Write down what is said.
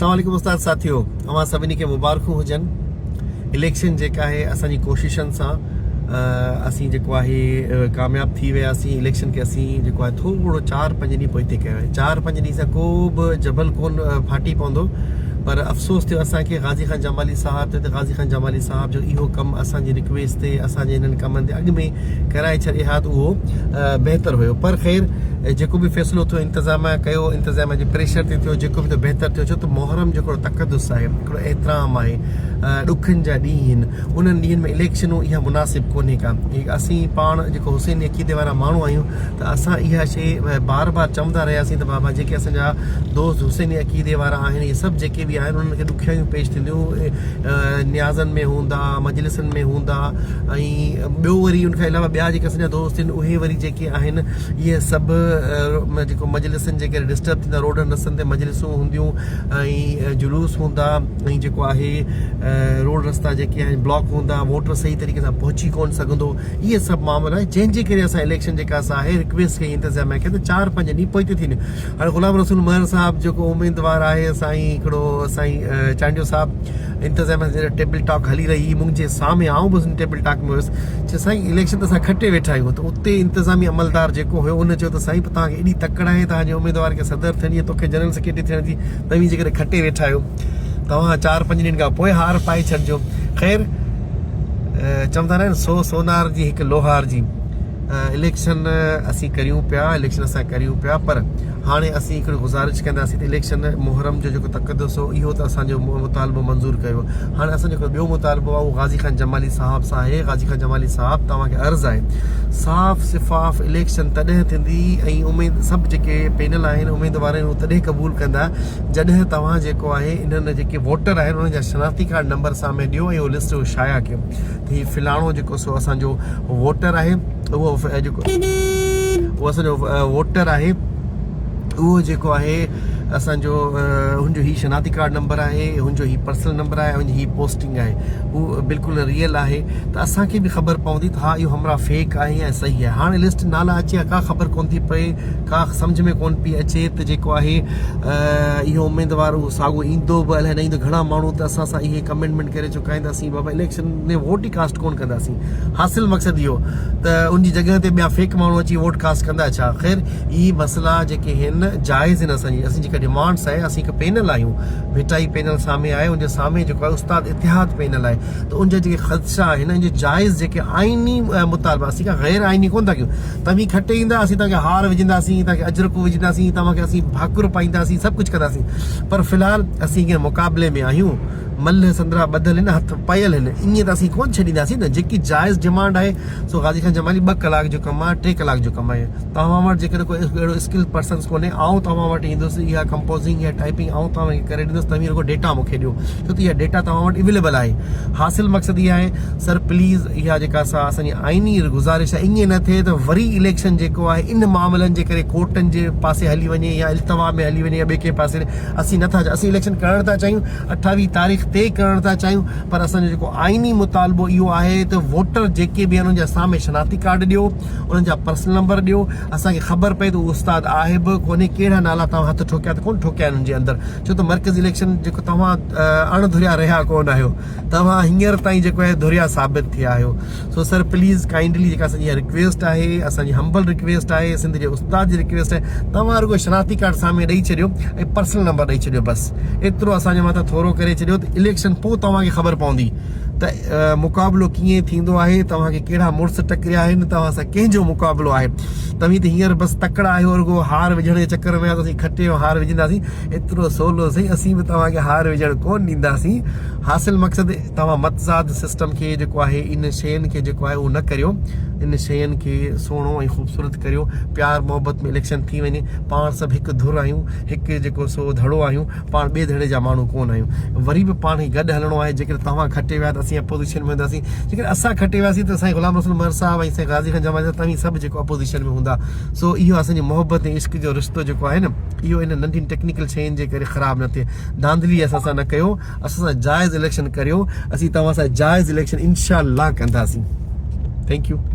اسلام عليڪم استاد ساٿيو اوهان سڀني کي مبارڪون هجن اليڪشن جيڪا آهي اسان جي ڪوششن سان اسين جيڪو آهي ڪامياب ٿي وياسين اليڪشن کي اسين جيڪو آهي ٿورو چار پنج ڏينهن پوئتي ڪيو آهي چار پنج ڏينهن سان ڪو به جبل ڪون ڦاٽي پوندو پر افسوس ٿيو اسان کي غازي خان جمالي صاحب تي ته غازي خان جمالي صاحب جو اهو ڪم اسان جي رڪويسٽ تي اسان جي انهن ڪمن تي اڳ ۾ ڪرائي ڇڏي ها ته اهو بهتر هيو پر خير جيڪو به فيصلو ٿيو انتظاميا ڪيو انتظاميا جي پريشر تي ٿيو جيڪو به ٿيو بهتر ٿيو ڇو ته محرم جو هڪڙو تقدس آهي هڪڙو احترام آهي ڏکن جا ڏينهن آهن انهن ڏينهن ۾ اليڪشنون اها مناسب ڪونهي ڪا اسين پاڻ جيڪو حسيني عقيدي وارا ماڻهو آهيون ته اسان اها شي بار بار چوندا رهياسين ته بابا جيڪي اسان جا دوست حسيني عقيدي وارا آهن اهي سڀ جيڪي به آهن انهن کي ڏکيائيون پيش ٿينديون نيازن ۾ هوندا مجلسن ۾ هوندا ۽ ٻيو وري ان کان علاوه ٻيا جيڪي اسان جا دوست آهن اهي وري جيڪي آهن اهي سڀ جيڪو مجلسن جي ڪري ڊسٽرب ٿيندا روڊن رستن تي مجلسون هونديون ۽ جلوس هوندا ۽ جيڪو آهي روڊ رستا جيڪي آهن بلاڪ هوندا ووٽر صحيح طريقي سان پهچي ڪون سگهندو اهي سڀ معاملا جنهن جي ڪري اسان اليڪشن جيڪا سا آهي رڪويسٽ ڪئي انتظاميا کي ته چار پنج ڏينهن پوئتي ٿي وڃي هاڻي غلام رسول مهر صاحب جيڪو اميدوار آهي سائين هڪڙو سائين چانڊيو صاحب انتظاميا سان جڏهن ٽيبل ٽاڪ هلي رهي هئي منهنجي سامهين آئون به ان ٽيبل ٽاڪ ۾ هيس چيو سائين اليڪشن ته اسان کٽي ويٺا آهيون ته اتي انتظامي عملدار جيڪو هيو ان چيو ته سائين پوء توهان کي ايڏي تڪڙ آهي توهان جي اميدوار کي صدر ٿيڻ جي توکي جنرل سيڪريٽري ٿيڻ جي توهين جيڪڏهن کٽي ويٺا آهيو توهان چار پنج ڏينهن کان پوء هار پائي ڇڏجو خير چوندا آهن سو سونار جي هڪ لوهار جي اليڪشن اسين ڪريون پيا اليڪشن اسان ڪريون پيا پر هاڻي اسين هڪڙي گذارش ڪنداسين ته اليڪشن محرم جو جيڪو تقدس هو اهو ته اسان جو مطالبو منظور ڪيو هاڻي اسان جو هڪڙو ٻيو مطالبو آهي اهو غازي خان جمالي صاحب سان آهي غازي خان جمالي صاحب توهان کي عرض آهي صاف شفاف اليڪشن تڏهن ٿيندي ۽ اميد سڀ جيڪي پينل آهن اميدوار آهن اهو تڏهن قبول ڪندا جڏهن توهان جيڪو آهي انهن جيڪي ووٽر آهن انهن جا شناختي ڪارڊ نمبر سامهون ڏيو ۽ اهو لسٽ شايع ڪيو ته هي فلاڻو جيڪو سو اسان جو ووٽر آهي اهو جيڪو اهو اسان جو ووٽر آهي اهو جيڪو آهي اسان جو هن جو هي شناختي ڪارڊ نمبر آهي هن جو هي پرسنل نمبر آهي هن جي هي پوسٽنگ آهي هو بلڪل ريئل آهي ته اسان کي به خبر پوندي ته ها اهو همراهه فيڪ آهي يا صحيح آهي هاڻي لسٽ نالا اچي ڪا خبر ڪون ٿي پئي ڪا سمجھ ۾ ڪون پئي اچي ته جيڪو آهي اهو اميدوار اهو ساڳو ايندو به الائي نه ايندو گهڻا ماڻهو ته اسان سان اهي ڪمينٽمينٽ ڪري چڪا آهن ته اسين بابا اليڪشن ۾ ووٽ ئي ڪاسٽ ڪون ڪنداسين حاصل مقصد اهو ته ان جي جڳهه تي ٻيا فيڪ ماڻهو اچي ووٽ ڪاسٽ ڪندا ڇا خير اهي مسئلا جيڪي هن جائز هن اسان جي اسين جيڪا ڊيمانڊس آهي اسين هڪ پينل آهيون ڀٽائي پينل سامهين آهي ان جي سامهين جيڪو آهي استاد اتحاد پينل آهي ته ان جا جيڪي خدشا آهن ان جي جائز جيڪي آئيني مطالبا اسين ڪا غير آئيني ڪون ٿا ڪيون توهين کٽي ايندا اسين توهان کي هار وجهنداسين توهان کي اجرڪون وجهنداسين توهان کي اسين ڀاڪر پائينداسين سڀ ڪجهه ڪنداسين پر في الحال اسين ڪنهن مقابلي ۾ آهيون ملهه سندرا ٻڌل هن هٿ پيل هن ائين ته اسين ڪونه ڇڏينداسين نه جيڪي جائز ڊمانڊ آهي سو غازي خان جمالي ٻه ڪلاڪ جو ڪم آهي ٽي ڪلاڪ جو ڪم آهي توهان وٽ جيڪڏهن ڪو اهڙو اسڪل پرسنس ڪونهي آئون توهان وٽ ايندس اها ڪمپوزنگ يا ٽائپنگ آئون توهان کي ڪري ڏيندس توهين رڳو ڊيٽا مون کي ڏيو ڇو ته اها ڊيٽا توهان وٽ اويليبل آهي حاصل مقصد اها آهي سر پليز اها جيڪا سا اسان جي آئيني گذارش آهي ائين نه ٿئي ته وري اليڪشن جيڪو آهي ان معاملن جي ڪري ڪورٽن جي پاسي هلي وڃي يا التوا ۾ هلي وڃي يا ٻئي ڪنهن پاسي اسين نٿا اسين اليڪشن ڪرڻ ٿا چاهيون اٺاويهه تاريخ تي ڪرڻ ٿا چاهيون پر اسان جو جيڪو آئيني مطالبو اهو آهي ته ووٽر جيڪي به آهن انهن جا سامهين شناختي ڪارڊ ڏيو انهن جا پرسنل نمبر ڏيو اسان کي خبر پئي ته اهو استاد آهي به ڪونهي ڪهڙا نالا توهان هٿ ٺوڪيا ته ڪونه ٺوڪيا آهن انهن جي اندر ڇو ته مرڪزي اليڪشن جيڪو توهان اڻ ڌريا رهيا ڪونه آهيو توهان هينئر تائين جيڪو آهي ڌريا ثابت ٿيا آهيو سو سر پليز ڪائنڊلي جيڪا اسان جي اها رڪويسٽ آهي اسان جي همبل رڪويسٽ آهي سنڌ جي استاد جي رڪويسٽ آهي توهان رڳو شناختي ڪارڊ سامهون ڏئي ڇڏيو ۽ پرسنل نمبر ڏئي ڇڏيو بس ايترو اسان جي مٿان ٿورو ڪري ڇڏيو ته اليڪشن پوء توهان کي خبر پوندي ته مقابلو ڪيئن ٿيندو آهي توهان کي ڪهڙا مڙس ٽڪريا آهن توهان سان ڪنهن جو مقابلو آهي توهين ته هينئر بس تڪڙا آهيو رڳو هار وجهڻ جي چڪر ۾ آهيو ته اسين کٽي هار وجهنداسين ايترو سولو سهي اسين به توهان کي هار وجهڻ ڪون ڏينداسين حاصل مقصد توهان متضاد سسٽم کي جيڪو آهي ان شين کي جيڪو آهي اهو نه ڪريو ان شين کي سهڻو ۽ خوبصورت ڪريو پيار محبت ۾ اليڪشن ٿي وڃي پاڻ سڀ هڪ ڌر آهيون هڪ جيڪو سو ڌڙو آهيون پاڻ ٻئي ڌڙي جا ماڻهو ڪون آهيون وري به پاڻ کي گڏ هلڻو آهي جيڪڏهن توهان کٽي ويا ته اسين اپوزيشن ۾ هونداسين جيڪڏهن اسان کٽي وياسين ته سائين غلام رسول مهر صاحب ۽ سائين غازي خان جمالي صاحب توهين سڀ جيڪو اپوزيشن ۾ هوندا سو اهو اسان جي محبت ۽ عشق جو رشتو جيڪو آهي نه اهو ان ننڍين ٽيڪنيڪل شين جي ڪري خراب نه ٿئي ڌانڌلي اسان سان نه ڪيو اسان سان جائز اليڪشن ڪريو اسين توهان سان جائز اليڪشن انشاء الله ڪنداسين thank you.